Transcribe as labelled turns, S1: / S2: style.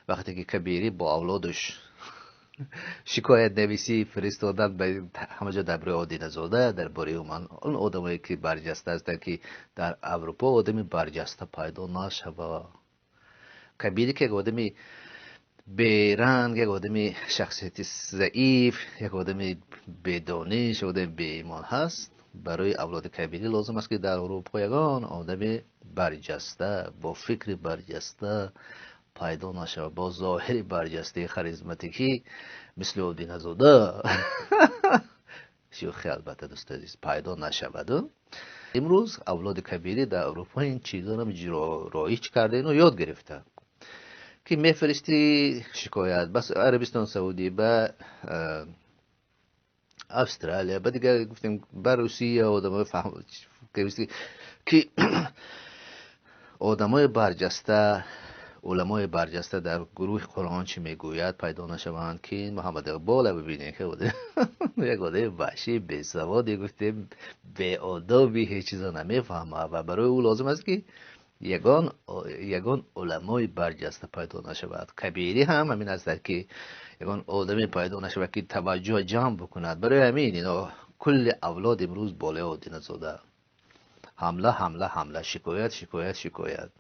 S1: Вақте ки Кабирӣ бо авлодаш шикоятнависӣ фиристодан ба ҳама ҷо дар бораи Одиназода, дар бораи он одамое ки барҷаста ҳастанд, ки дар Аврупо одами барҷаста пайдо нашава. Кабирӣ ки як одами беранг, як одами шахсияти заиф, як одами бедониш, одами беимон ҳаст, барои авлоди Кабирӣ лозим аст, ки дар Аврупо ягон одами барҷаста, бо фикри барҷаста пайдо нашавад, бо зоҳири барҷастаи харизматикӣ мисли Одиназода, шӯхӣ албатта, дӯсти азиз, пайдо нашаваду. Имрӯз авлоди Кабирӣ дар Аврупо ин чизоро роиҷ карда, ино ёд гирифта, ки мефиристӣ шикоят ба Арабистон Саудӣ, ба Австралия, ба дигар, гуфтем, ба Русия, одамои ки одамои барҷаста, уламои барҷаста дар гурӯҳи «Қуръон чӣ мегӯяд» пайдо нашаванд, ки Муҳаммад Иқбола бибинем, ки як одами ваҳшӣ, бесаводе, гуфтем, беодоби, ҳеҷ чизо намефаҳмад ва барои ӯ лозим аст, ки ягон уламои барҷаста пайдо нашавад. Кабирӣ ҳам ҳамин аст, ки ягон одаме пайдо нашавад, ки таваҷҷӯҳ ҷамъ бикунад. Барои ҳамин ино кулли авлод имрӯз болои Одиназода ҳамла, ҳамла, ҳамла, шикоят, шикоят, шикоят.